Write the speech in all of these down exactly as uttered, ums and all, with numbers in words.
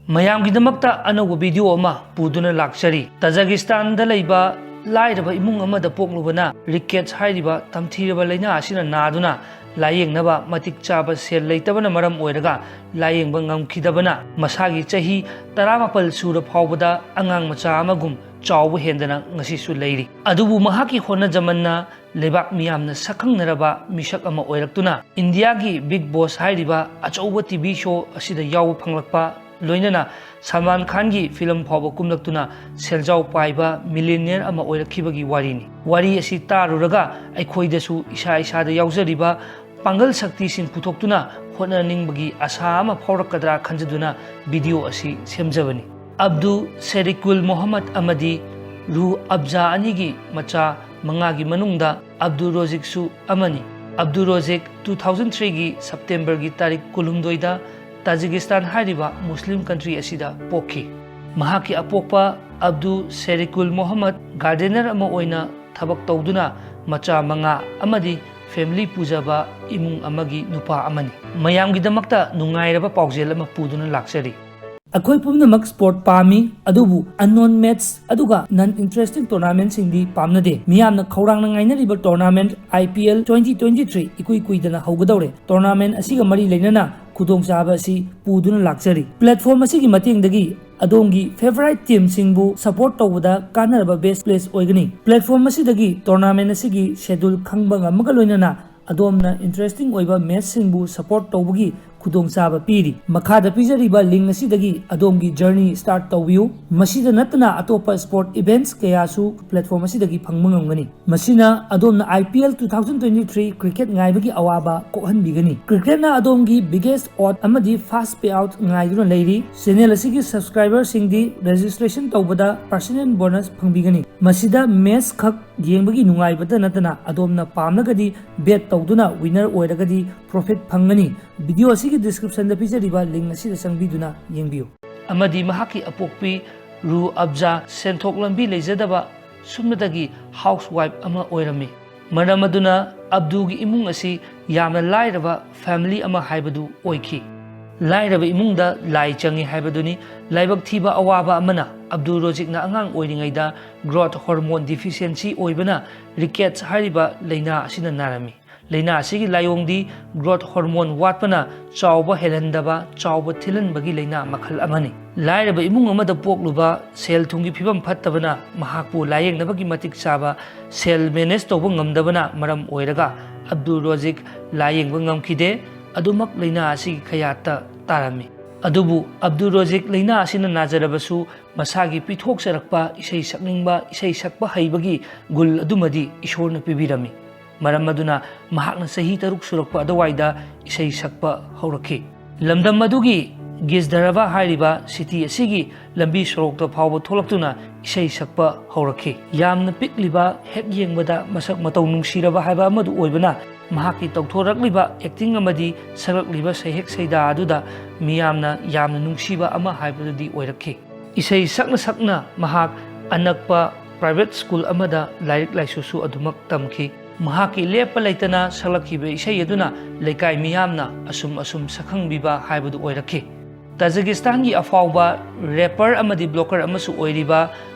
ꯃꯌꯥꯝꯒꯤꯗꯃꯛꯇ ꯑꯅꯧꯕ ꯚꯤꯗꯤꯑꯣ ꯑꯃ ꯄꯨꯗꯨꯅ ꯂꯥꯛꯆꯔꯤ꯫ ꯇꯥꯖꯥꯀꯤꯁꯇꯥꯟꯗ ꯂꯩꯕ ꯂꯥꯏꯔꯕ ꯏꯃꯨꯡ ꯑꯃꯗ ꯄꯣꯛꯂꯨꯕꯅ ꯔꯤꯀꯦꯠꯁ ꯍꯥꯏꯔꯤꯕ ꯇꯝꯊꯤꯔꯕ ꯂꯥꯏꯅꯥ ꯑꯁꯤꯅ ꯅꯥꯗꯨꯅ ꯂꯥꯌꯦꯡꯅꯕ ꯃꯇꯤꯛ ꯆꯥꯕ ꯁꯦꯜ ꯂꯩꯇꯕꯅ ꯃꯔꯝ ꯑꯣꯏꯔꯒ ꯂꯥꯌꯦꯡꯕ ꯉꯝꯈꯤꯗꯕꯅ ꯃꯁꯥꯒꯤ ꯆꯍꯤ ꯇꯔꯥꯃꯥꯄꯜ ꯁꯨꯔ ꯐꯥꯎꯕꯗ ꯑꯉꯥꯡ ꯃꯆꯥ ꯑꯃꯒꯨꯝ ꯆꯥꯎꯕ ꯍꯦꯟꯗꯅ ꯉꯁꯤꯁꯨ ꯂꯩꯔꯤ꯫ ꯑꯗꯨꯕꯨ ꯃꯍꯥꯛꯀꯤ ꯍꯣꯠꯅꯖꯃꯟꯅ ꯂꯩꯕꯥꯛ ꯃꯤꯌꯥꯝꯅ ꯁꯛꯈꯪꯅꯔꯕ ꯃꯤꯁꯛ ꯑꯃ ꯑꯣꯏꯔꯛꯇꯨꯅ ꯏꯟꯗꯤꯌꯥꯒꯤ ꯕꯤꯒ ꯕꯣꯁ ꯍꯥꯏꯔꯤꯕ ꯑꯆꯧꯕ ꯇꯤ ꯚꯤ ꯁꯣ ꯑꯁꯤꯗ ꯌꯥꯎꯕ ꯐꯪꯂꯛꯄ, ꯂꯣꯏꯅꯅ ꯁꯜꯃꯥꯟ ꯈꯥꯟꯒꯤ ꯐꯤꯂꯝ ꯐꯥꯎꯕ ꯀꯨꯝꯂꯛꯇꯨꯅ ꯁꯦꯜꯖꯥꯎ ꯄꯥꯏꯕ ꯃꯤꯂꯤꯅꯤꯌꯔ ꯑꯃ ꯑꯣꯏꯔꯛꯈꯤꯕꯒꯤ ꯋꯥꯔꯤꯅꯤ꯫ ꯋꯥꯔꯤ ꯑꯁꯤ ꯇꯥꯔꯨꯔꯒ ꯑꯩꯈꯣꯏꯗꯁꯨ ꯏꯁꯥ ꯏꯁꯥꯗ ꯌꯥꯎꯖꯔꯤꯕ ꯄꯥꯡꯒꯜ ꯁꯛꯇꯤꯁꯤꯡ ꯄꯨꯊꯣꯛꯇꯨꯅ ꯍꯣꯠꯅꯅꯤꯡꯕꯒꯤ ꯑꯁꯥ ꯑꯃ ꯐꯥꯎꯔꯛꯀꯗ꯭ꯔꯥ ꯈꯟꯖꯗꯨꯅ ꯚꯤꯗꯤꯑꯣ ꯑꯁꯤ ꯁꯦꯝꯖꯕꯅꯤ꯫ ꯑꯕꯗꯨ ꯁꯦꯔꯤꯀꯨꯜ ꯃꯣꯍꯝꯃꯗ ꯑꯃꯗꯤ ꯔꯨꯍ ꯑꯕꯖꯥ ꯑꯅꯤꯒꯤ ꯃꯆꯥ ꯃꯉꯥꯒꯤ ꯃꯅꯨꯡꯗ ꯑꯕꯗꯨ ꯔꯣꯖꯤꯛꯁꯨ ꯑꯃꯅꯤ꯫ ꯑꯕꯗꯨ ꯔꯣꯖꯤꯛ two thousand three ꯒꯤ ꯁꯦꯞꯇꯦꯝꯕꯔꯒꯤ ꯇꯥꯔꯤꯛ ꯀꯨꯟꯍꯨꯝꯗꯣꯏꯗ ꯇꯥꯖꯤꯀꯤꯁꯇꯥꯟ ꯍꯥꯏꯔꯤꯕ ꯃꯨꯁꯂꯤꯝ ꯀꯟꯇ꯭ꯔꯤ ꯑꯁꯤꯗ ꯄꯣꯛꯈꯤ꯫ ꯃꯍꯥꯛꯀꯤ ꯑꯄꯣꯛꯄ ꯑꯕꯗꯨ ꯁꯦꯔꯤꯀꯨꯜ ꯃꯣꯍꯝꯃꯗ ꯒꯥꯔꯗꯦꯅꯔ ꯑꯃ ꯑꯣꯏꯅ ꯊꯕꯛ ꯇꯧꯗꯨꯅ ꯃꯆꯥ ꯃꯉꯥ ꯑꯃꯗꯤ ꯐꯦꯃꯤꯂꯤ ꯄꯨꯖꯕ ꯏꯃꯨꯡ ꯑꯃꯒꯤ ꯅꯨꯄꯥ ꯑꯃꯅꯤ꯫ ꯃꯌꯥꯝꯒꯤꯗꯃꯛꯇ ꯅꯨꯡꯉꯥꯏꯔꯕ ꯄꯥꯎꯖꯦꯜ ꯑꯃ ꯄꯨꯗꯨꯅ ꯂꯥꯛꯆꯔꯤ꯫ ꯑꯩꯈꯣꯏ ꯄꯨꯝꯅꯃꯛ ꯁ꯭ꯄꯣꯔꯠ ꯄꯥꯝꯃꯤ, ꯑꯗꯨꯕꯨ ꯑꯟꯅꯣꯟ ꯃꯦꯠꯁ ꯑꯗꯨꯒ ꯅꯟ ꯏꯟꯇꯔꯦꯁꯇꯤꯡ ꯇꯣꯔꯅꯥꯃꯦꯟꯠꯁꯤꯡꯗꯤ ꯄꯥꯝꯅꯗꯦ꯫ ꯃꯤꯌꯥꯝꯅ ꯈꯧꯔꯥꯡꯅ ꯉꯥꯏꯅꯔꯤꯕ tournament I P L twenty twenty three ꯏꯀꯨꯏ ꯀꯨꯏꯗꯅ ꯍꯧꯒꯗꯧꯔꯦ꯫ ꯇꯣꯔꯅꯥꯃꯦꯟꯠ ꯑꯁꯤꯒ ꯃꯔꯤ ꯂꯩꯅꯅ ꯈꯨꯗꯣꯡꯆꯥꯕ ꯑꯁꯤ ꯄꯨꯗꯨꯅ ꯂꯥꯛꯆꯔꯤ꯫ ꯄ꯭ꯂꯦꯠꯐꯣꯔꯝ ꯑꯁꯤꯒꯤ ꯃꯇꯦꯡꯗꯒꯤ ꯑꯗꯣꯝꯒꯤ ꯐꯦꯚꯣꯔꯥꯏꯠ ꯇꯤꯝꯁꯤꯡꯕꯨ ꯁꯄꯣꯔꯠ ꯇꯧꯕꯗ ꯀꯥꯟꯅꯔꯕ ꯕꯦꯁ ꯄ꯭ꯂꯦꯁ ꯑꯣꯏꯒꯅꯤ꯫ ꯄ꯭ꯂꯦꯠꯐꯣꯔꯝ ꯑꯁꯤꯗꯒꯤ ꯇꯣꯔꯅꯥꯃꯦꯟꯠ ꯑꯁꯤꯒꯤ ꯁꯦꯗꯨꯜ ꯈꯪꯕ ꯉꯝꯕꯒ ꯂꯣꯏꯅꯅ ꯑꯗꯣꯝꯅ ꯏꯟꯇꯔꯦꯁꯇꯤꯡ ꯑꯣꯏꯕ ꯃꯦꯠꯁꯁꯤꯡꯕꯨ ꯁꯄꯣꯔꯠ ꯇꯧꯕꯒꯤ ꯈꯨꯗꯣꯡꯆꯥꯕ ꯄꯤꯔꯤ꯫ ꯃꯈꯥꯗ ꯄꯤꯖꯔꯤꯕ ꯂꯤꯡꯛ ꯑꯁꯤꯗꯒꯤ ꯑꯗꯣꯝꯒꯤ ꯖꯔꯅꯤ ꯁ꯭ꯇꯥꯔꯠ ꯇꯧꯕꯤꯌꯨ꯫ ꯃꯁꯤꯗ ꯅꯠꯇꯅ ꯑꯇꯣꯞꯄ ꯁ꯭ꯄꯣꯔꯠ ꯏꯚꯦꯟꯠꯁ ꯀꯌꯥꯁꯨ ꯄ꯭ꯂꯦꯠꯐꯣꯔꯝ ꯑꯁꯤꯗꯒꯤ ꯐꯪꯕ ꯉꯝꯒꯅꯤ꯫ ꯃꯁꯤꯅ ꯑꯗꯣꯝꯅ I P L two thousand twenty three cricket ꯉꯥꯏꯕꯒꯤ ꯑꯋꯥꯕ ꯀꯣꯛꯍꯟꯕꯤꯒꯅꯤ꯫ ꯀ꯭ꯔꯤꯀꯦꯠꯅ ꯑꯗꯣꯝꯒꯤ ꯕꯤꯒꯦꯁ ꯑꯣꯗ ꯑꯃꯗꯤ ꯐꯥꯁ ꯄꯦ ꯑꯥꯎꯠ ꯉꯥꯏꯗꯨꯅ ꯂꯩꯔꯤ꯫ ꯆꯦꯅꯦꯜ ꯑꯁꯤꯒꯤ ꯁꯕꯁꯀ꯭ꯔꯥꯏꯕꯔꯁꯤꯡꯗꯤ ꯔꯦꯖꯤꯁꯇ꯭ꯔꯦꯁꯟ ꯇꯧꯕꯗ ꯄꯥꯔꯁꯅꯦꯜ ꯕꯣꯅꯁ ꯐꯪꯕꯤꯒꯅꯤ꯫ ꯃꯁꯤꯗ ꯃꯦꯠꯁ ꯈꯛ ꯌꯦꯡꯕꯒꯤ ꯅꯨꯡꯉꯥꯏꯕꯇ ꯅꯠꯇꯅ ꯑꯗꯣꯝꯅ ꯄꯥꯝꯂꯒꯗꯤ ꯕꯦꯠ ꯇꯧꯗꯨꯅ ꯋꯤꯟꯅꯔ ꯑꯣꯏꯔꯒꯗꯤ ꯄ꯭ꯔꯣꯐꯤꯠ ꯐꯪꯒꯅꯤ꯫ ꯚꯤꯗꯤꯑꯣ ꯑꯁꯤꯒꯤ ꯗꯤꯁꯀ꯭ꯔꯤꯞꯁꯟꯗ ꯄꯤꯖꯔꯤꯕ ꯂꯤꯡꯛ ꯑꯁꯤꯗ ꯆꯪꯕꯤꯗꯨꯅ ꯌꯦꯡꯕꯤꯌꯨ꯫ ꯑꯃꯗꯤ ꯃꯍꯥꯛꯀꯤ ꯑꯄꯣꯛꯄꯤ ꯔꯨ ꯑꯕꯖꯥ ꯁꯦꯟꯊꯣꯛ ꯂꯝꯕꯤ ꯂꯩꯖꯗꯕ ꯁꯨꯞꯅꯇꯒꯤ ꯍꯥꯎꯁ ꯋꯥꯏꯐ ꯑꯃ ꯑꯣꯏꯔꯝꯃꯤ꯫ ꯃꯔꯝ ꯑꯗꯨꯅ ꯑꯕꯗꯨꯒꯤ ꯏꯃꯨꯡ ꯑꯁꯤ ꯌꯥꯝꯅ ꯂꯥꯏꯔꯕ ꯐꯦꯃꯤꯂꯤ ꯑꯃ ꯍꯥꯏꯕꯗꯨ ꯑꯣꯏꯈꯤ꯫ ꯂꯥꯏꯔꯕ ꯏꯃꯨꯡꯗ ꯂꯥꯏ ꯆꯪꯉꯤ ꯍꯥꯏꯕꯗꯨꯅꯤ꯫ ꯂꯥꯏꯕꯛ ꯊꯤꯕ ꯑꯋꯥꯕ ꯑꯃꯅ, ꯑꯕꯗꯨꯜ ꯔꯣꯖꯤꯛꯅ ꯑꯉꯥꯡ ꯑꯣꯏꯔꯤꯉꯩꯗ growth hormone deficiency ꯑꯣꯏꯕꯅ rickets ꯍꯥꯏꯔꯤꯕ ꯂꯥꯏꯅꯥ ꯑꯁꯤꯅ ꯅꯥꯔꯝꯃꯤ꯫ ꯂꯥꯏꯅꯥ ꯑꯁꯤꯒꯤ ꯂꯥꯏꯑꯣꯡꯗꯤ growth hormone ꯋꯥꯠꯄꯅ ꯆꯥꯎꯕ ꯍꯦꯜꯍꯟꯗꯕ, ꯆꯥꯎꯕ ꯊꯤꯜꯍꯟꯕꯒꯤ ꯂꯥꯏꯅꯥ ꯃꯈꯜ ꯑꯃꯅꯤ꯫ ꯂꯥꯏꯔꯕ ꯏꯃꯨꯡ ꯑꯃꯗ ꯄꯣꯛꯂꯨꯕ, ꯁꯦꯜ ꯊꯨꯝꯒꯤ ꯐꯤꯕꯝ ꯐꯠꯇꯕꯅ ꯃꯍꯥꯛꯄꯨ ꯂꯥꯌꯦꯡꯅꯕꯒꯤ ꯃꯇꯤꯛ ꯆꯥꯕ ꯁꯦꯜ manage ꯇꯧꯕ ꯉꯝꯗꯕꯅ ꯃꯔꯝ ꯑꯣꯏꯔꯒ ꯑꯕꯗꯨꯜ ꯔꯣꯖꯤꯛ ꯂꯥꯌꯦꯡꯕ ꯉꯝꯈꯤꯗꯦ꯫ ꯑꯗꯨꯃꯛ ꯂꯥꯏꯅꯥ ꯑꯁꯤꯒꯤ ꯀꯌꯥꯠꯇ ꯇꯥꯔꯝꯃꯤ꯫ ꯑꯗꯨꯕꯨ ꯑꯕꯗꯨꯜ ꯔꯣꯖꯤꯛ ꯂꯥꯏꯅꯥ ꯑꯁꯤꯅ ꯅꯥꯖꯔꯕꯁꯨ ꯃꯁꯥꯒꯤ ꯄꯤꯊꯣꯛꯆꯔꯛꯄ ꯏꯁꯩ ꯁꯛꯅꯤꯡꯕ, ꯏꯁꯩ ꯁꯛꯄ ꯍꯩꯕꯒꯤ ꯒꯨꯜ ꯑꯗꯨꯃꯗꯤ ꯏꯁꯣꯔꯅ ꯄꯤꯕꯤꯔꯝꯃꯤ꯫ ꯃꯔꯝ ꯑꯗꯨꯅ ꯃꯍꯥꯛꯅ ꯆꯍꯤ ꯇꯔꯨꯛ ꯁꯨꯔꯛꯄ ꯑꯗꯨꯋꯥꯏꯗ ꯏꯁꯩ ꯁꯛꯄ ꯍꯧꯔꯛꯈꯤ꯫ ꯂꯝꯗꯝ ꯑꯗꯨꯒꯤ ꯒꯤꯖꯗꯔꯕꯥ ꯍꯥꯏꯔꯤꯕ city ꯑꯁꯤꯒꯤ ꯂꯝꯕꯤ ꯁꯣꯔꯣꯛꯇ ꯐꯥꯎꯕ ꯊꯣꯛꯂꯛꯇꯨꯅ ꯏꯁꯩ ꯁꯛꯄ ꯍꯧꯔꯛꯈꯤ꯫ ꯌꯥꯝꯅ ꯄꯤꯛꯂꯤꯕ, ꯍꯦꯛ ꯌꯦꯡꯕꯗ ꯃꯁꯛ ꯃꯇꯧ ꯅꯨꯡꯁꯤꯔꯕ ꯍꯥꯏꯕ ꯑꯃꯗꯨ ꯑꯣꯏꯕꯅ, ꯃꯍꯥꯛꯀꯤ ꯇꯧꯊꯣꯔꯛꯂꯤꯕ acting ꯑꯃꯗꯤ ꯁꯛꯂꯛꯂꯤꯕ ꯁꯩꯍꯦꯛ ꯁꯩꯗꯥ ꯑꯗꯨꯗ ꯃꯤꯌꯥꯝꯅ ꯌꯥꯝꯅ ꯅꯨꯡꯁꯤꯕ ꯑꯃ ꯍꯥꯏꯕꯗꯨꯗꯤ ꯑꯣꯏꯔꯛꯈꯤ꯫ ꯏꯁꯩ ꯁꯛꯅ ꯁꯛꯅ ꯃꯍꯥꯛ ꯑꯅꯛꯄ private school ꯑꯃꯗ ꯂꯥꯏꯔꯤꯛ ꯂꯥꯏꯁꯨꯁꯨ ꯑꯗꯨꯃꯛ ꯇꯝꯈꯤ꯫ ꯃꯍꯥꯛꯀꯤ ꯂꯦꯞꯄ ꯂꯩꯇꯅ ꯁꯛꯂꯛꯈꯤꯕ ꯏꯁꯩ ꯑꯗꯨꯅ ꯂꯩꯀꯥꯏ ꯃꯤꯌꯥꯝꯅ ꯑꯁꯨꯝ ꯑꯁꯨꯝ ꯁꯛꯈꯪꯕꯤꯕ ꯍꯥꯏꯕꯗꯨ ꯑꯣꯏꯔꯛꯈꯤ꯫ ꯇꯥꯖꯤꯀꯤꯁꯇꯥꯟꯒꯤ ꯑꯐꯥꯎꯕ rapper ꯑꯃꯗꯤ blogger ꯑꯃꯁꯨ ꯑꯣꯏꯔꯤꯕ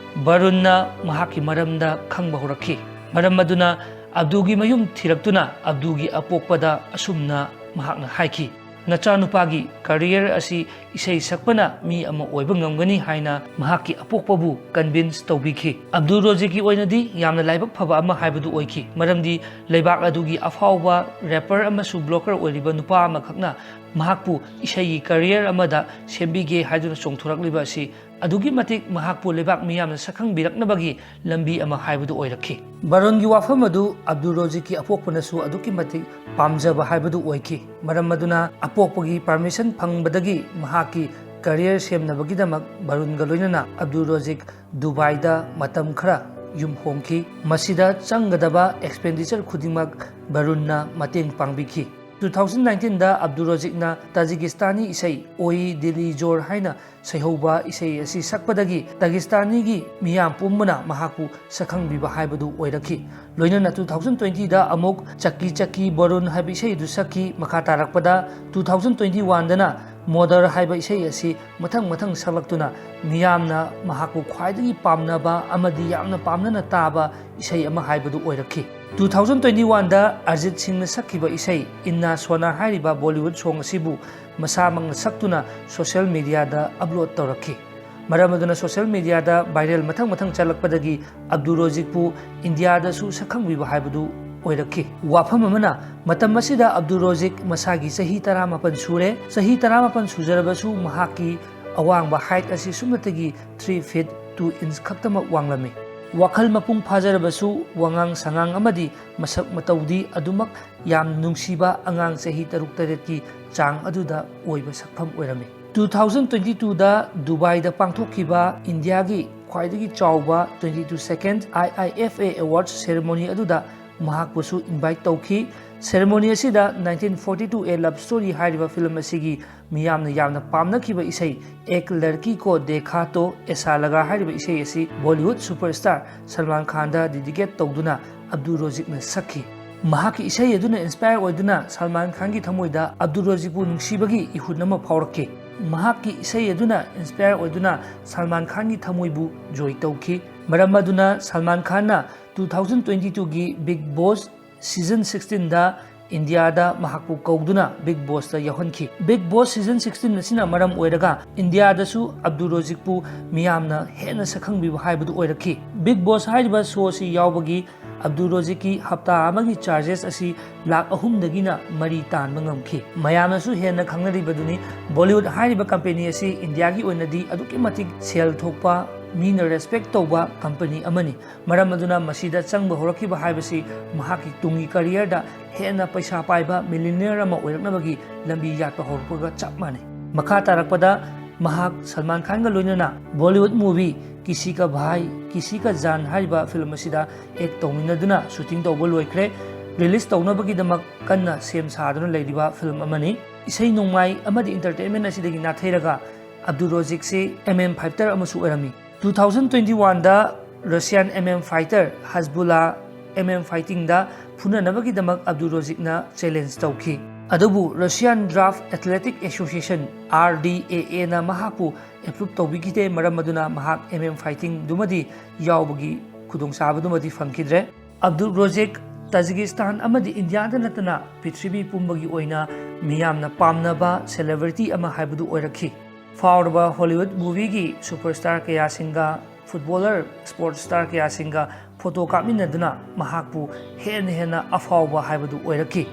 ꯕꯔꯨꯟꯅ ꯃꯍꯥꯛꯀꯤ ꯃꯔꯝꯗ ꯈꯪꯕ ꯍꯧꯔꯛꯈꯤ꯫ ꯃꯔꯝ ꯑꯗꯨꯅ ꯑꯕꯗꯨꯒꯤ ꯃꯌꯨꯝ ꯊꯤꯔꯛꯇꯨꯅ ꯑꯕꯗꯨꯒꯤ ꯑꯄꯣꯛꯄꯗ ꯑꯁꯨꯝꯅ ꯃꯍꯥꯛꯅ ꯍꯥꯏꯈꯤ, "ꯅꯆꯥꯅꯨꯄꯥꯒꯤ career ꯑꯁꯤ ꯏꯁꯩ ꯁꯛꯄꯅ ꯃꯤ ꯑꯃ ꯑꯣꯏꯕ ꯉꯝꯒꯅꯤ" ꯍꯥꯏꯅ ꯃꯍꯥꯛꯀꯤ ꯑꯄꯣꯛꯄꯕꯨ convince ꯇꯧꯕꯤꯈꯤ꯫ ꯑꯕꯗꯨꯜ ꯔꯣꯖꯤꯛꯀꯤ ꯑꯣꯏꯅꯗꯤ ꯌꯥꯝꯅ ꯂꯥꯏꯕꯛ ꯐꯕ ꯑꯃ ꯍꯥꯏꯕꯗꯨ ꯑꯣꯏꯈꯤ, ꯃꯔꯝꯗꯤ ꯂꯩꯕꯥꯛ ꯑꯗꯨꯒꯤ ꯑꯐꯥꯎꯕ rapper ꯑꯃꯁꯨ blogger ꯑꯣꯏꯔꯤꯕ ꯅꯨꯄꯥ ꯑꯃꯈꯛꯅ ꯃꯍꯥꯛꯄꯨ ꯏꯁꯩꯒꯤ career ꯑꯃꯗ ꯁꯦꯝꯕꯤꯒꯦ ꯍꯥꯏꯗꯨꯅ ꯆꯣꯡꯊꯣꯔꯛꯂꯤꯕ ꯑꯁꯤ ꯑꯗꯨꯛꯀꯤ ꯃꯇꯤꯛ ꯃꯍꯥꯛꯄꯨ ꯂꯩꯕꯥꯛ ꯃꯤꯌꯥꯝꯅ ꯁꯛꯈꯪꯕꯤꯔꯛꯅꯕꯒꯤ ꯂꯝꯕꯤ ꯑꯃ ꯍꯥꯏꯕꯗꯨ ꯑꯣꯏꯔꯛꯈꯤ꯫ ꯕꯔꯨꯟꯒꯤ ꯋꯥꯐꯝ ꯑꯗꯨ ꯑꯕꯗꯨꯜ ꯔꯣꯖꯤꯛꯀꯤ ꯑꯄꯣꯛꯄꯅꯁꯨ ꯑꯗꯨꯛꯀꯤ ꯃꯇꯤꯛ ꯄꯥꯝꯖꯕ ꯍꯥꯏꯕꯗꯨ ꯑꯣꯏꯈꯤ꯫ ꯃꯔꯝ ꯑꯗꯨꯅ ꯑꯄꯣꯛꯄꯒꯤ permission ꯐꯪꯕꯗꯒꯤ ꯃꯍꯥꯛꯀꯤ career ꯁꯦꯝꯅꯕꯒꯤꯗꯃꯛ ꯕꯔꯨꯟꯒ ꯂꯣꯏꯅꯅ ꯑꯕꯗꯨꯜ ꯔꯣꯖꯤꯛ ꯗꯨꯕꯥꯏꯗ ꯃꯇꯝ ꯈꯔ ꯌꯨꯝ ꯍꯣꯡꯈꯤ꯫ ꯃꯁꯤꯗ ꯆꯪꯒꯗꯕ expenditure ꯈꯨꯗꯤꯡꯃꯛ ꯕꯔꯨꯟꯅ ꯃꯇꯦꯡ ꯄꯥꯡꯕꯤꯈꯤ꯫ Two thousand nineteenꯗ ꯑꯕꯗꯨꯜ ꯔꯣꯖꯤꯛꯅ ꯇꯥꯖꯤꯀꯤꯁꯇꯥꯅꯤ ꯏꯁꯩ ꯑꯣꯌꯤ ꯗꯤꯂꯤ ꯖꯣꯔ ꯍꯥꯏꯅ ꯁꯩꯍꯧꯕ ꯏꯁꯩ ꯑꯁꯤ ꯁꯛꯄꯗꯒꯤ ꯇꯥꯖꯤꯀꯤꯁꯇꯥꯅꯤꯒꯤ ꯃꯤꯌꯥꯝ ꯄꯨꯝꯕꯅ ꯃꯍꯥꯛꯄꯨ ꯁꯛꯈꯪꯕꯤꯕ ꯍꯥꯏꯕꯗꯨ ꯑꯣꯏꯔꯛꯈꯤ꯫ ꯂꯣꯏꯅꯅ two thousand twentyꯗ ꯑꯃꯨꯛ ꯆꯛꯀꯤ ꯆꯛꯀꯤ ꯕꯣꯔꯨꯟ ꯍꯥꯏꯕ ꯏꯁꯩ ꯑꯗꯨ ꯁꯛꯈꯤ꯫ ꯃꯈꯥ ꯇꯥꯔꯛꯄꯗ two thousand twenty oneꯗꯅ ꯃꯣꯗꯔ ꯍꯥꯏꯕ ꯏꯁꯩ ꯑꯁꯤ ꯃꯊꯪ ꯃꯊꯪ ꯁꯛꯂꯛꯇꯨꯅ ꯃꯤꯌꯥꯝꯅ ꯃꯍꯥꯛꯄꯨ ꯈ꯭ꯋꯥꯏꯗꯒꯤ ꯄꯥꯝꯅꯕ ꯑꯃꯗꯤ ꯌꯥꯝꯅ ꯄꯥꯝꯅꯅ ꯇꯥꯕ ꯏꯁꯩ ꯑꯃ ꯍꯥꯏꯕꯗꯨ ꯑꯣꯏꯔꯛꯈꯤ꯫ Two thousand twenty one ꯗ ꯑꯔꯖꯤꯠ ꯁꯤꯡꯅ ꯁꯛꯈꯤꯕ ꯏꯁꯩ ꯏꯟꯅꯥ ꯁꯣꯅꯥ ꯍꯥꯏꯔꯤꯕ ꯕꯣꯂꯤꯋꯨꯗ ꯁꯣꯡ ꯑꯁꯤꯕꯨ ꯃꯁꯥꯃꯛꯅ ꯁꯛꯇꯨꯅ ꯁꯣꯁꯤꯌꯦꯜ ꯃꯤꯗꯤꯌꯥꯗ ꯑꯞꯂꯣꯗ ꯇꯧꯔꯛꯈꯤ꯫ ꯃꯔꯝ ꯑꯗꯨꯅ ꯁꯣꯁꯤꯌꯦꯜ ꯃꯤꯗꯤꯌꯥꯗ ꯚꯥꯏꯔꯦꯜ ꯃꯊꯪ ꯃꯊꯪ ꯆꯠꯂꯛꯄꯗꯒꯤ ꯑꯕꯗꯨꯜ ꯔꯣꯖꯤꯛꯄꯨ ꯏꯟꯗꯤꯌꯥꯗꯁꯨ ꯁꯛꯈꯪꯕꯤꯕ ꯍꯥꯏꯕꯗꯨ ꯑꯣꯏꯔꯛꯈꯤ꯫ ꯋꯥꯐꯝ ꯑꯃꯅ, ꯃꯇꯝ ꯑꯁꯤꯗ ꯑꯕꯗꯨꯜ ꯔꯣꯖꯤꯛ ꯃꯁꯥꯒꯤ ꯆꯍꯤ ꯇꯔꯥꯃꯥꯄꯟ ꯁꯨꯔꯦ꯫ ꯆꯍꯤ ꯇꯔꯥꯃꯥꯄꯟ ꯁꯨꯖꯔꯕꯁꯨ ꯃꯍꯥꯛꯀꯤ ꯑꯋꯥꯡꯕ height ꯑꯁꯤ ꯁꯨꯞꯅꯇꯒꯤ three feet two inch ꯈꯛꯇꯃꯛ ꯋꯥꯡꯂꯝꯃꯤ꯫ ꯋꯥꯈꯜ ꯃꯄꯨꯡ ꯐꯥꯖꯔꯕꯁꯨ ꯋꯥꯉꯥꯡ ꯁꯉꯥꯡ ꯑꯃꯗꯤ ꯃꯁꯛ ꯃꯇꯧꯗꯤ ꯑꯗꯨꯃꯛ ꯌꯥꯝ ꯅꯨꯡꯁꯤꯕ ꯑꯉꯥꯡ ꯆꯍꯤ ꯇꯔꯨꯛ ꯇꯔꯦꯠꯀꯤ ꯆꯥꯡ ꯑꯗꯨꯗ ꯑꯣꯏꯕ ꯁꯛꯐꯝ ꯑꯣꯏꯔꯝꯃꯤ꯫ Two thousand twenty two ꯗ ꯗꯨꯕꯥꯏꯗ ꯄꯥꯡꯊꯣꯛꯈꯤꯕ ꯏꯟꯗꯤꯌꯥꯒꯤ ꯈ꯭ꯋꯥꯏꯗꯒꯤ ꯆꯥꯎꯕ twenty two second I I F A Awards ceremony ꯑꯗꯨꯗ ꯃꯍꯥꯛꯄꯨꯁꯨ invite ꯇꯧꯈꯤ꯫ Ceremony ꯑꯁꯤꯗ nineteen forty two A Love Story ꯍꯥꯏꯔꯤꯕ film ꯑꯁꯤꯒꯤ ꯃꯤꯌꯥꯝꯅ ꯌꯥꯝꯅ ꯄꯥꯝꯅꯈꯤꯕ ꯏꯁꯩ ꯑꯦꯛ ꯂꯔꯀꯤ ꯀꯣ ꯗꯦꯈꯥ ꯇꯣ ꯑꯦꯁꯥ ꯂꯒꯥ ꯍꯥꯏꯔꯤꯕ ꯏꯁꯩ ꯑꯁꯤ ꯕꯣꯂꯤꯋꯨꯗ superstar ꯁꯜꯃꯥꯟ ꯈꯥꯟꯗ dedicate ꯇꯧꯗꯨꯅ ꯑꯕꯗꯨꯜ ꯔꯣꯖꯤꯛꯅ ꯁꯛꯈꯤ꯫ ꯃꯍꯥꯛꯀꯤ ꯏꯁꯩ ꯑꯗꯨꯅ inspire ꯑꯣꯏꯗꯨꯅ ꯁꯜꯃꯥꯟ ꯈꯥꯟꯒꯤ ꯊꯃꯣꯏꯗ ꯑꯕꯗꯨꯜ ꯔꯣꯖꯤꯛꯄꯨ ꯅꯨꯡꯁꯤꯕꯒꯤ ꯏꯍꯨꯠ ꯑꯃ ꯐꯥꯎꯔꯛꯈꯤ꯫ ꯃꯍꯥꯛꯀꯤ ꯏꯁꯩ ꯑꯗꯨꯅ inspire ꯑꯣꯏꯗꯨꯅ ꯁꯜꯃꯥꯟ ꯈꯥꯟꯒꯤ ꯊꯃꯣꯏꯕꯨ ꯖꯣꯏ ꯇꯧꯈꯤ꯫ ꯃꯔꯝ ꯑꯗꯨꯅ ꯁꯜꯃꯥꯟ ꯈꯥꯟꯅ two thousand twenty two ꯒꯤ Bigg Boss season sixteen ꯗ ꯏꯟꯗꯤꯌꯥꯗ ꯃꯍꯥꯛꯄꯨ ꯀꯧꯗꯨꯅ Bigg Boss ꯇ ꯌꯥꯎꯍꯟꯈꯤ꯫ Bigg Boss season sixteen ꯑꯁꯤꯅ ꯃꯔꯝ ꯑꯣꯏꯔꯒ ꯏꯟꯗꯤꯌꯥꯗꯁꯨ ꯑꯕꯗꯨꯜ ꯔꯣꯖꯤꯛꯄꯨ ꯃꯤꯌꯥꯝꯅ ꯍꯦꯟꯅ ꯁꯛꯈꯪꯕꯤꯕ ꯍꯥꯏꯕꯗꯨ ꯑꯣꯏꯔꯛꯈꯤ꯫ Bigg Boss ꯍꯥꯏꯔꯤꯕ show ꯑꯁꯤ ꯌꯥꯎꯕꯒꯤ ꯑꯕꯗꯨꯜ ꯔꯣꯖꯤꯛꯀꯤ ꯍꯞꯇꯥ ꯑꯃꯒꯤ charges ꯑꯁꯤ ꯂꯥꯈ ꯑꯍꯨꯝꯗꯒꯤꯅ ꯃꯔꯤ ꯇꯥꯟꯕ ꯉꯝꯈꯤ꯫ ꯃꯌꯥꯝꯅꯁꯨ ꯍꯦꯟꯅ ꯈꯪꯅꯔꯤꯕꯗꯨꯅꯤ, ꯕꯣꯂꯤꯋꯨꯗ ꯍꯥꯏꯔꯤꯕ company ꯑꯁꯤ ꯏꯟꯗꯤꯌꯥꯒꯤ ꯑꯣꯏꯅꯗꯤ ꯑꯗꯨꯛꯀꯤ ꯃꯇꯤꯛ ꯁꯦꯜ ꯊꯣꯛꯄ, ꯃꯤꯅ respect ꯇꯧꯕ company ꯑꯃꯅꯤ꯫ ꯃꯔꯝ ꯑꯗꯨꯅ ꯃꯁꯤꯗ ꯆꯪꯕ ꯍꯧꯔꯛꯈꯤꯕ ꯍꯥꯏꯕꯁꯤ ꯃꯍꯥꯛꯀꯤ ꯇꯨꯡꯒꯤ career ꯗ ꯍꯦꯟꯅ ꯄꯩꯁꯥ ꯄꯥꯏꯕ millionaire ꯑꯃ ꯑꯣꯏꯔꯛꯅꯕꯒꯤ ꯂꯝꯕꯤ ꯌꯥꯠꯄ ꯍꯧꯔꯛꯄꯒ ꯆꯞ ꯃꯥꯟꯅꯩ꯫ ꯃꯈꯥ ꯇꯥꯔꯛꯄꯗ ꯃꯍꯥꯛ ꯁꯜꯃꯥꯟ ꯈꯥꯟꯒ ꯂꯣꯏꯅꯅ ꯕꯣꯂꯤꯋꯨꯗ movie ꯀꯤꯁꯤ ꯀꯥ ꯚꯥꯏ ꯀꯤꯁꯤ ꯀꯥ ꯖꯥꯟ ꯍꯥꯏꯔꯤꯕ film ꯑꯁꯤꯗ act ꯇꯧꯃꯤꯟꯅꯗꯨꯅ shooting ꯇꯧꯕ ꯂꯣꯏꯈ꯭ꯔꯦ꯫ Release ꯇꯧꯅꯕꯒꯤꯗꯃꯛ ꯀꯟꯅ ꯁꯦꯝ ꯁꯥꯗꯨꯅ ꯂꯩꯔꯤꯕ film ꯑꯃꯅꯤ꯫ ꯏꯁꯩ ꯅꯣꯡꯃꯥꯏ ꯑꯃꯗꯤ entertainment ꯑꯁꯤꯗꯒꯤ ꯅꯥꯊꯩꯔꯒ ꯑꯕꯗꯨꯜ ꯔꯣꯖꯤꯛꯁꯤ M M fighter ꯑꯃꯁꯨ ꯑꯣꯏꯔꯝꯃꯤ꯫ Two thousand twenty one ꯗ Russian M M fighter Hasbulla M M fighting ꯗ ꯐꯨꯅꯅꯕꯒꯤꯗꯃꯛ ꯑꯕꯗꯨꯜ ꯔꯣꯖꯤꯛꯅ challenge ꯇꯧꯈꯤ꯫ ꯑꯗꯨꯕꯨ Russian Draft Athletic Association, R D A A, ꯅ ꯃꯍꯥꯛꯄꯨ approve ꯇꯧꯕꯤꯈꯤꯗꯦ, ꯃꯔꯝ ꯑꯗꯨꯅ ꯃꯍꯥꯛ M M fighting ꯗꯨꯃꯗꯤ ꯌꯥꯎꯕꯒꯤ ꯈꯨꯗꯣꯡꯆꯥꯕꯗꯨꯃꯗꯤ ꯐꯪꯈꯤꯗ꯭ꯔꯦ꯫ ꯑꯕꯗꯨꯜ ꯔꯣꯖꯦꯛ ꯇꯥꯖꯤꯀꯤꯁꯇꯥꯟ ꯑꯃꯗꯤ ꯏꯟꯗꯤꯌꯥꯗ ꯅꯠꯇꯅ ꯄ꯭ꯔꯤꯊꯤꯕꯤ ꯄꯨꯝꯕꯒꯤ ꯑꯣꯏꯅ ꯃꯤꯌꯥꯝꯅ ꯄꯥꯝꯅꯕ celebrity ꯑꯃ ꯍꯥꯏꯕꯗꯨ ꯑꯣꯏꯔꯛꯈꯤ꯫ ꯐꯥꯎꯔꯕ Hollywood movieꯒꯤ superstar ꯀꯌꯥꯁꯤꯡꯒ, footballer, sports star ꯀꯌꯥꯁꯤꯡꯒ photo ꯀꯥꯞꯃꯤꯟꯅꯗꯨꯅ ꯃꯍꯥꯛꯄꯨ ꯍꯦꯟꯅ ꯍꯦꯟꯅ ꯑꯐꯥꯎꯕ ꯍꯥꯏꯕꯗꯨ ꯑꯣꯏꯔꯛꯈꯤ꯫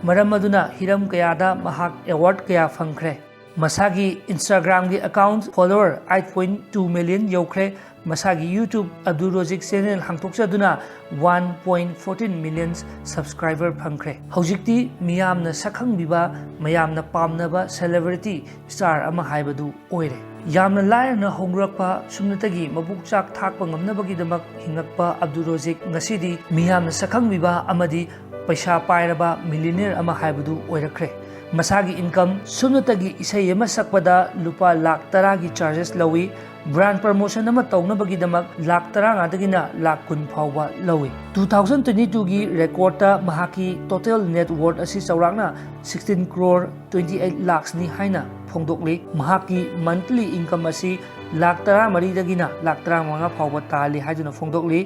ꯃꯔꯝ ꯑꯗꯨꯅ ꯍꯤꯔꯝ ꯀꯌꯥꯗ ꯃꯍꯥꯛ award ꯀꯌꯥ ꯐꯪꯈ꯭ꯔꯦ꯫ ꯃꯁꯥꯒꯤ Instagramꯒꯤ account follower eight point two million ꯌꯧꯈ꯭ꯔꯦ꯫ ꯃꯁꯥꯒꯤ YouTube Abdul ꯔꯣꯖꯤꯛ channel ꯍꯥꯡꯗꯣꯛꯆꯗꯨꯅ one point fourteen million subscriber ꯐꯪꯈ꯭ꯔꯦ꯫ ꯍꯧꯖꯤꯛꯇꯤ ꯃꯤꯌꯥꯝꯅ ꯁꯛꯈꯪꯕꯤꯕ, ꯃꯌꯥꯝꯅ ꯄꯥꯝꯅꯕ celebrity star ꯑꯃ ꯍꯥꯏꯕꯗꯨ ꯑꯣꯏꯔꯦ꯫ ꯌꯥꯝꯅ ꯂꯥꯏꯔꯅ ꯍꯧꯔꯛꯄ, ꯁꯨꯞꯅꯇꯒꯤ ꯃꯕꯨꯛ ꯆꯥꯛ ꯊꯥꯛꯄ ꯉꯝꯅꯕꯒꯤꯗꯃꯛ ꯍꯤꯡꯉꯛꯄ ꯑꯕꯗꯨꯜ ꯔꯣꯖꯤꯛ ꯉꯁꯤꯗꯤ ꯃꯤꯌꯥꯝꯅ ꯁꯛꯈꯪꯕꯤꯕ ꯑꯃꯗꯤ ꯄꯩꯁꯥ ꯄꯥꯏꯔꯕ millionaire ꯑꯃ ꯍꯥꯏꯕꯗꯨ ꯑꯣꯏꯔꯛꯈ꯭ꯔꯦ꯫ ꯃꯁꯥꯒꯤ income ꯁꯨꯞꯅꯇꯒꯤ ꯏꯁꯩ ꯑꯃ ꯁꯛꯄꯗ ꯂꯨꯄꯥ ꯂꯥꯈ ꯇꯔꯥꯒꯤ charges ꯂꯧꯏ꯫ Brand promotion ꯑꯃ ꯇꯧꯅꯕꯒꯤꯗꯃꯛ ꯂꯥꯈ ꯇꯔꯥꯃꯉꯥꯗꯒꯤꯅ ꯂꯥꯈ ꯀꯨꯟ ꯐꯥꯎꯕ ꯂꯧꯏ꯫ Two thousand twenty twoꯒꯤ recordꯇ ꯃꯍꯥꯛꯀꯤ total net worth ꯑꯁꯤ ꯆꯥꯎꯔꯥꯛꯅ sixteen crore twenty eight lakhsꯅꯤ ꯍꯥꯏꯅ ꯐꯣꯡꯗꯣꯛꯂꯤ꯫ ꯃꯍꯥꯛꯀꯤ monthly income ꯑꯁꯤ ꯂꯥꯈ ꯇꯔꯥꯃꯔꯤꯗꯒꯤꯅ ꯂꯥꯈ ꯇꯔꯥꯃꯉꯥ ꯐꯥꯎꯕ ꯇꯥꯜꯂꯤ ꯍꯥꯏꯗꯨꯅ ꯐꯣꯡꯗꯣꯛꯂꯤ꯫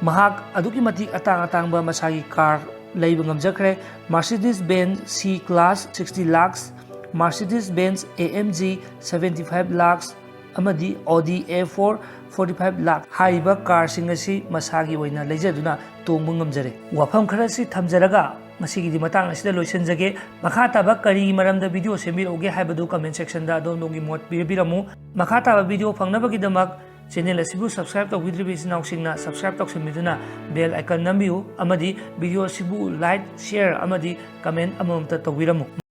ꯃꯍꯥꯛ ꯑꯗꯨꯛꯀꯤ ꯃꯇꯤꯛ ꯑꯇꯥꯡ ꯑꯇꯥꯡꯕ ꯃꯁꯥꯒꯤ car ꯂꯩꯕ ꯉꯝꯖꯈ꯭ꯔꯦ꯫ Mercedes Benz C Class sixty lakhs, Mercedes Benz A M G seventy five lakhs, ꯑꯃꯗꯤ Audi A four forty five lakh ꯍꯥꯏꯔꯤꯕ carꯁꯤꯡ ꯑꯁꯤ ꯃꯁꯥꯒꯤ ꯑꯣꯏꯅ ꯂꯩꯖꯗꯨꯅ ꯇꯣꯡꯕ ꯉꯝꯖꯔꯦ꯫ ꯋꯥꯐꯝ ꯈꯔꯁꯤ ꯊꯝꯖꯔꯒ ꯉꯁꯤꯒꯤꯗꯤ ꯃꯇꯥꯡ ꯑꯁꯤꯗ ꯂꯣꯏꯁꯤꯟꯖꯒꯦ꯫ ꯃꯈꯥ ꯇꯥꯕ ꯀꯔꯤꯒꯤ ꯃꯔꯝꯗ video ꯁꯦꯝꯕꯤꯔꯛꯎꯒꯦ ꯍꯥꯏꯕꯗꯨ comment sectionꯗ ꯑꯗꯣꯝ ꯑꯗꯣꯝꯒꯤ ꯃꯣꯠ ꯄꯤꯕꯤꯔꯝꯃꯨ꯫ ꯃꯈꯥ ꯇꯥꯕ video ꯐꯪꯅꯕꯒꯤꯗꯃꯛ channel ꯑꯁꯤꯕꯨ subscribe ꯇꯧꯕꯤꯗ꯭ꯔꯤꯕ ꯏꯆꯤꯟ ꯏꯅꯥꯎꯁꯤꯡꯅ subscribe ꯇꯧꯁꯤꯟꯕꯤꯗꯨꯅ bell icon ꯅꯝꯕꯤꯌꯨ ꯑꯃꯗꯤ video ꯑꯁꯤꯕꯨ like, share ꯑꯃꯗꯤ comment ꯑꯃꯃꯝꯇ ꯇꯧꯕꯤꯔꯝꯃꯨ꯫